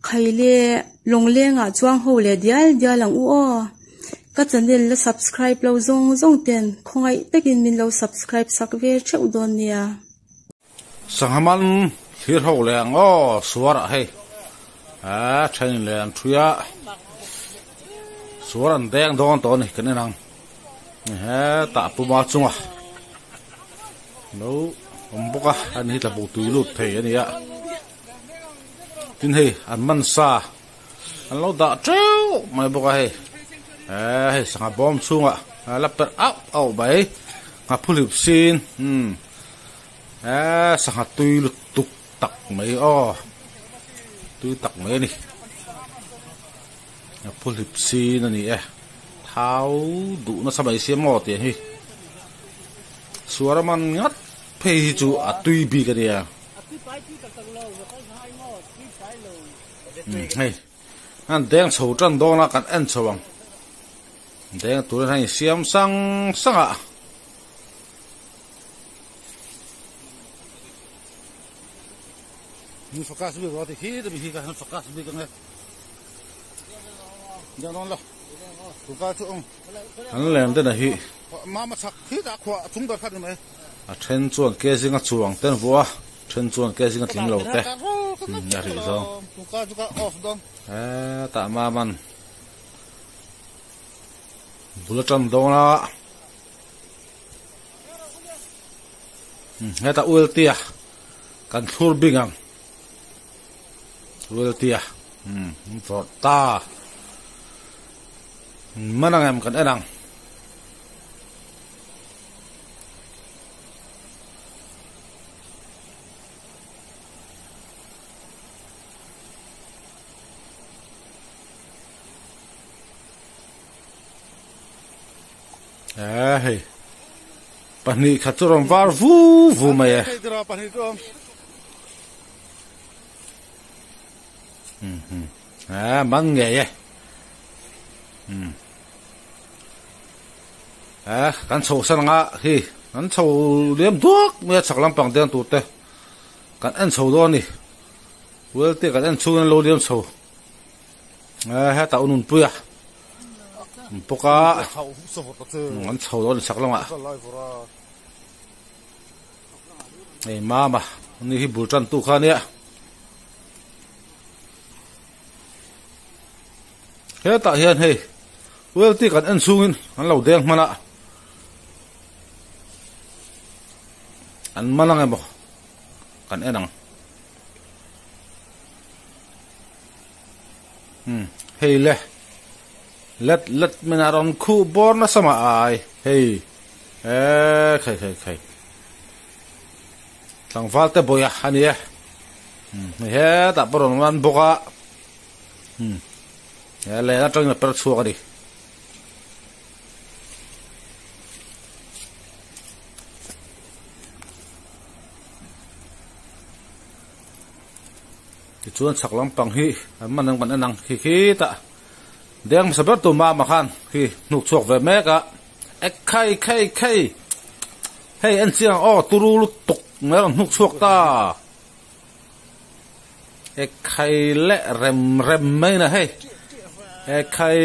Khaile lawnglengah chuang ho leh dial dial ang u aw. Ka channel la subscribe lo zawng zawng ten khawngaih takin min lo subscribe sak ve theuh dawn nia. Sangha man thlir ho leh ang aw suar ah hei a then in leh an thui a suar an deng dawn tawh a ni kan en ang hetah puma chunga lo awm bawk a ani hi tla buk tui lut thei a ni a tin hei an man sa an lo dah teuh mai bawk a hei eh hei sangha bawm chhungah a la perh auh auh mai nghaphu hlip sin umm eh sangha tui lutuk tak mai aw tui tak mai a ni nghaphu hlip sin a ni e thau duh nasa mai sia maw tih ang hi suar a man ngat phei hi chu a tui bik a nia. Hei an deng chho tan dawn a kan en chho ang deng turin hei siam sang sang a ni focus bik rawh ti khi te mi khi ka han focus bik ang e deng dawn lo tu ka chu ang an lem te na hi mama chak khi ta khua chung ber khat ni mai A then chuan ke zinga chuang te an vuah a, then chuan ke zinga tling lo te a rih zawng. Hetah Maman bul a tan dawn a, hetah Ueltia kan thlur bing ang, Ueltia an vawrh ta, man ang em kan en ang. Eee hei pahnih khat chu rawn var vu vu mai e. Eee man ngei e. Eh kan chho san anga hi kan chho liam duak mai a chhak lampang deng tur te kan en chho dawn a ni well te kan en chhungin an lo liam chho eh hetah u nunpui a awm bawk a an chho dawn a ni chhak lamah hei mama ani hi bul tan tu kha ania. Hetah hian hei Welty kan en chhungin an lo deng hman a, an man ang emaw kan en ang. Hmm, hei le let let min a rawn khuh bawr nasa mah ai hei eh khai khai khai tlangval te bawih a ani e hmm hei hetah pawh rawn man bawk a. Hmm. He len atangin a per chhuak a ni. Tichuan chhak lampang hi an man ang kan en ang khi khi tah deng hmasa ber tu mama khan khi hnuk chhuak ve mek a e khai khai khai hei en chiang aw turu lutuk mai a rawn hnuk chhuak ta. Ekhai leh rem rem mai na hei ekhai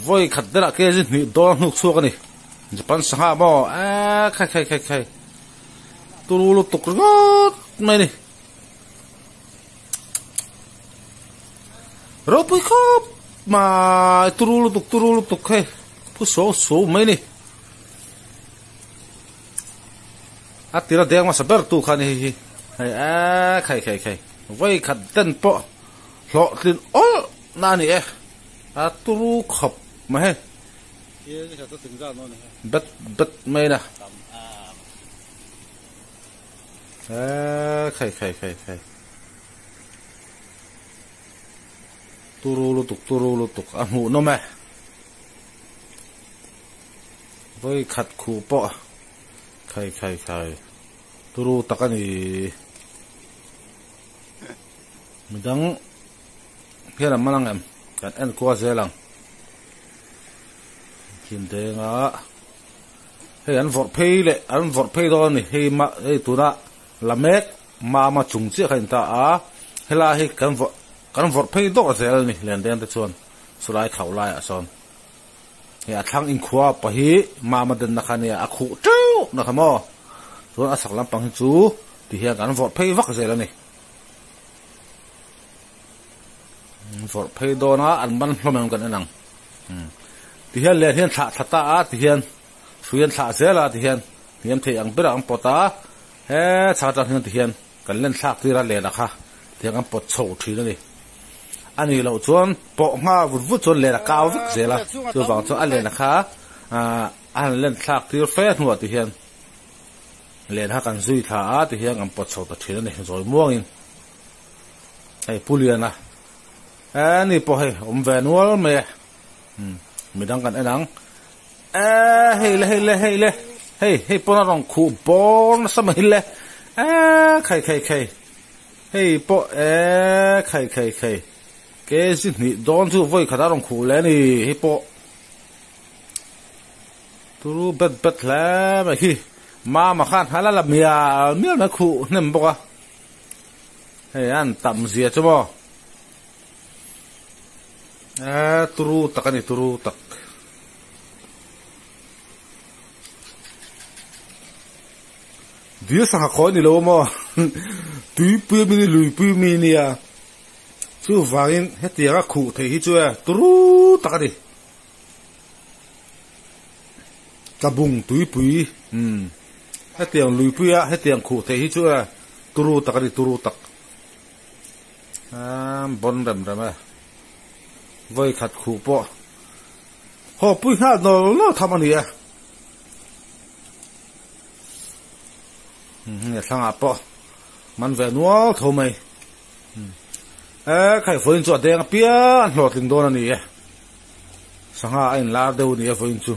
vawi khat velah kg hnih dawn hnuk chhuak a ni Japan sangha maw eee khai khai khai khai turu lutuk ringawt mai a ni ropui khawp mai turu lutuk turu lutuk hei phu suau suau mai a ni. A tira deng hmasa ber tu kha a ni hei hi hei eee khai khai khai vawi khat den pawh hlawhtlin awlh na a ni e a turu khawp mai hei bet bet mai na eee khai khai khai khai turu lutuk turu lutuk a hmuh nawm e. Vawi khat khuh pawh khai khai khai turu tak a ni. Midang hian an man ang em? Kan en kual zel ang. Thim deng a hei an vawrh phei leh an vawrh phei dawn a ni. Hei mah hei tuna la mek mama chung chiah kha a ni ta a. Helai hi kan vawrh kan vawrh phei dawrh zel a ni len deng te chuan chulai khauh laiah sawn hei a thlang inkhua pa hi mama denna kha nia a khuh teuh na kha maw chuan a sak lampang hi chu ti hian kan vawrh phei vak zel a ni. Vawrh phei dawn a an man hlawm em kan en ang ti hian len hian thlah thla ta a ti hian hrui an thlah zel a ti hian hniam thei ang berah an pawt a he chhak atang hian ti hian kan len thlak tir a len a kha ti hian kan pawt chho thin a ni a nih loh chuan pawh ngha vut vut chuan len a kau vek zel a chuvang chuan a len a kha ah a han len thlak tir fe hnuah ti hian len kha kan zui thla a ti hian kan pawt chho ta thin a ni zawi muangin. Hei Pu Liana eh ni pawh hei awm ve nual mai e umm midang kan en ang eh hei le hei le hei le hei hei pawn a rawn khuh bawr nasa mai le eh khai khai khai hei pawh eh khai khai khai kg hnih dawn chu vawi khat a rawn khuh leh a ni hei pawh turu bet bet hle mai hi mama khan hala la mial mial mai khuh hnem bawk a. Hei an tam zia chu maw eee turu tak a ni turu tak. Dil sangha khawi ni lo maw tuipui mi ni luipui mi nia chuvangin hetianga khuh theih hi chu e turu tak a ni. Tlabung tuipui umm hetiang luipuia hetiang khuh theih hi chu e turu tak a ni turu tak aaa bawn rem rem e vawi khat khuh pawh haw pui nghal nawl nawl tham a ni e umm thlangah pawh man ve nual tho mai e khaihfuain chu a deng apiang an hlawhtling dawn a ni e. Sangha a inlar deuh a ni a vawiin chu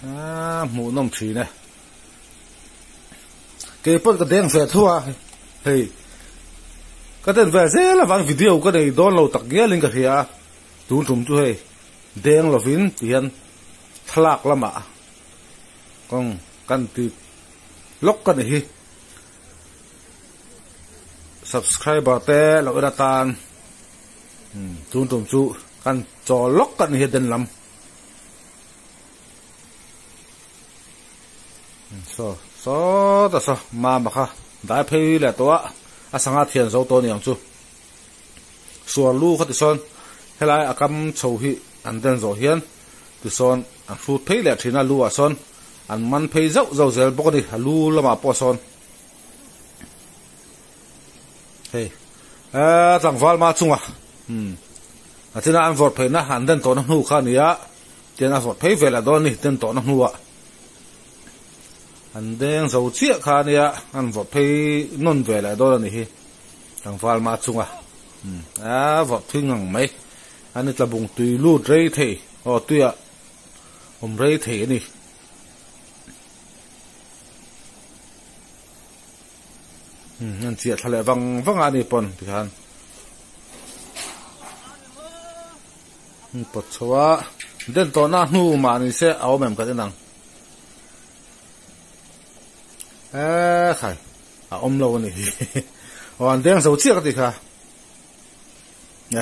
aaa hmuh nawm thin e. Kei pawn ka deng ve thu a hei ka den ve zel avang video ka nei dawn lo tak ngialin ka hria a tun tum chu hei deng lovin ti hian thlalak lamah kawng kan ti lawk ka ni hi subscriber te lo en atan. Tun tum chu kan chawl lawk kan ni hi den lam. Saw saw ta saw mama kha dai phei leh tawh a a sangha thian zo tawh aniang chu. Suar lu kha tisawn helai a kam chho hi an den zawh hian tisawn an hrut phei leh thin a lu ah sawn an man phei zauh zauh zel bawk a ni a lu lamah pawh sawn. Hei eh tlangval ma chunga umm a china an vawrh pheihna an den tawhna hnu kha a ni a tiang a vawrh phei vel a dawn a ni den tawhna hnuah an deng zo chiah kha a nia an vawrh phei nawn ve leh dawn a ni hi tlangval ma chunga umm a vawrh thui ngang mai a ni tlabung tui lut rei thei aw tuiah awm rei thei a ni. An chiah thla leh vang vang a ni pawn tikhan an pawt chho a den tawh na hnu mah ni se a awm em ka en ang eee khai a awm lo a ni hi aw an deng zo chiah ka tih kha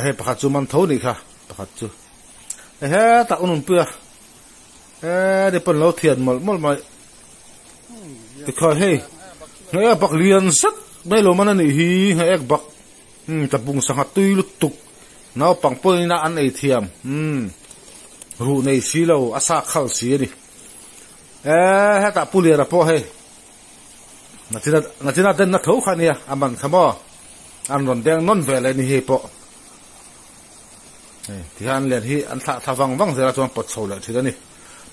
hei pakhat chu man tho ni kha pakhat chu hetah ununpuia eee ni pawn lo thian mawlh mawlh mai. Tikha hei hnaih bak lian zet mai lo man a nih hi hnaih bak umm tlabung sangha tui lutuk naupang pawhin a an ei thiam umm ruh nei si lo a sa khal si a ni eee hetah pu liana pawh hei nachina nachina denna tho kha nia a man kha maw an rawn deng nawn ve leh a ni hei pawh hei tihian lian hi an thlah thla vang vang zel a chuan pawt chho leh thin a ni.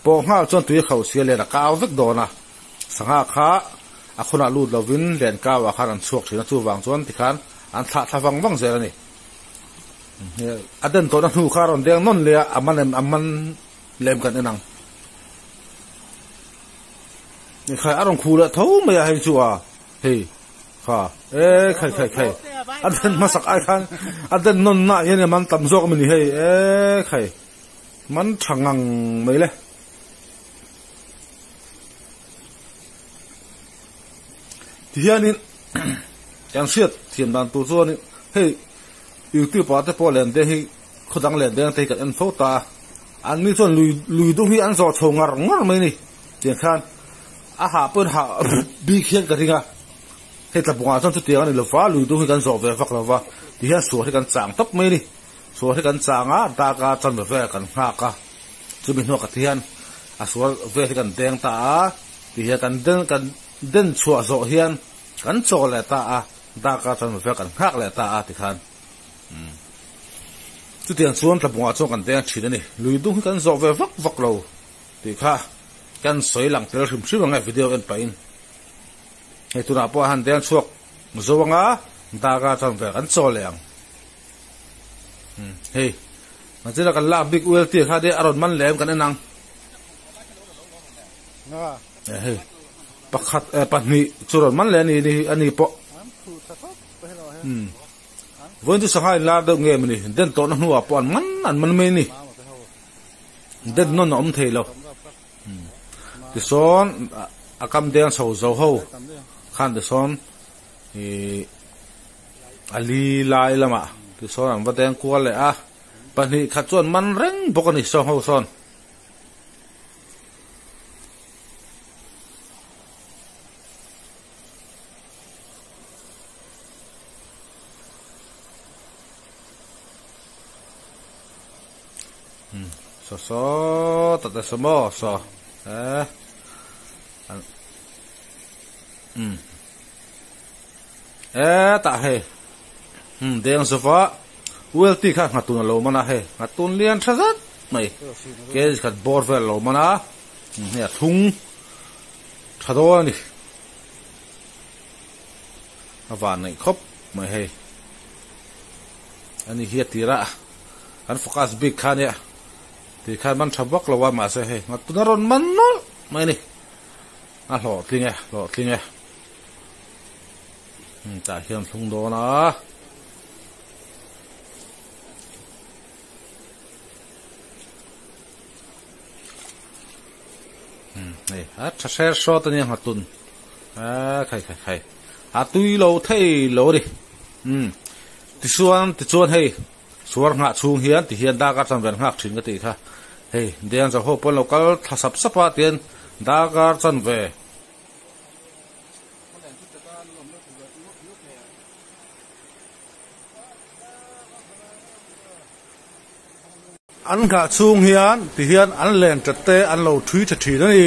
Pawh nghal chuan tui a kho sia len a kau vek dawn a, sangha kha a khunah lut lovin len kau ah khan an chhuak thin a, chuvang chuan tikhan an thlah thla vang vang zel a ni. A den tawhna hnu kha a rawn deng nawn leh a, a man em a man lem kan en ang. Khai a rawn khu leh tho mai a hei chu a, hei kha e khai khai khai a den hmasak ai khan a den nawn na ah hian a man tam zawk a ni hei e khai. Man tha ngang mai le. Tihianin Kan hriat thiam dan tur chuan hei youtube ah te pawh len deng hi khaw dang len deng te hi kan en fo ta a, an ni chuan lui lui dung hi an zawh chho ngar ngar mai a ni tiang khan a hah pawhin hah bik hian ka ring a, hei tlabungah chuan chutiang a ni lova lui dung hi kan zawh ve vak lova ti hian sual hi kan chang tawp mai a ni, sual hi kan chang a darkar chuan ve vel kan nghak a, chumi hnuah ka ti hian a sual vel hi kan deng ta a ti hian kan den kan den chhuah zawh hian. Kan chaw leh ta a, darkar chuan vek an nghak leh ta a tikhan umm chutiang chuan tlabungah chuan kan deng thin a ni. Lui dung hi kan zawh ve vak vak lo tih kha kan sawi lang tel hrim hrim ang e video en pahin. Hei tunah pawh a han deng chhuak zo anga darkar chuan vek an chaw leh ang. Umm hei nachina kan lak bik ULT kha de a rawn man leh em kan en ang. Hei pakhat eh pahnih chu rawn man leh a ni ni a ni pawh umm vawiin chu sangha in lar deuh nge maw ni den tawhna hnuah pawh an man an man mai a ni den nawn a awm thei lo umm tisawn a kam deng chho zo ho khan tisawn ihh a li lai lamah tisawn an va deng kual leh a pahnih khat chu an man reng bawk a ni saw ho sawn. Saw saw tak te saw maw saw eh um eh tah hei um deng zova Welty kha nghatun a lo man a hei nghatun lian tha zet mai kg khat bawr vel a lo man a hei a thlung tha dawn a ni a van neih khawp mai hei ani hi a tirah kan focus bik kha ania ti khan man tha vak lo a mahse hei nghatun a rawn man nawlh mai a ni a hlawhtling e hlawhtling e tah hian thlung dawn a. Hei a tha hrer hrawt ania nghatun a khai khai khai a tui lo thei lo a ni umm tichuan tichuan hei suar nghah chhung hian ti hian darkar chanve an nghak thin ka tih kha hei deng zo ho pawh an lo kal thla sap sap a tian darkar chanve. An nghah chhung hian ti hian an len tat te an lo thui tha thin a ni.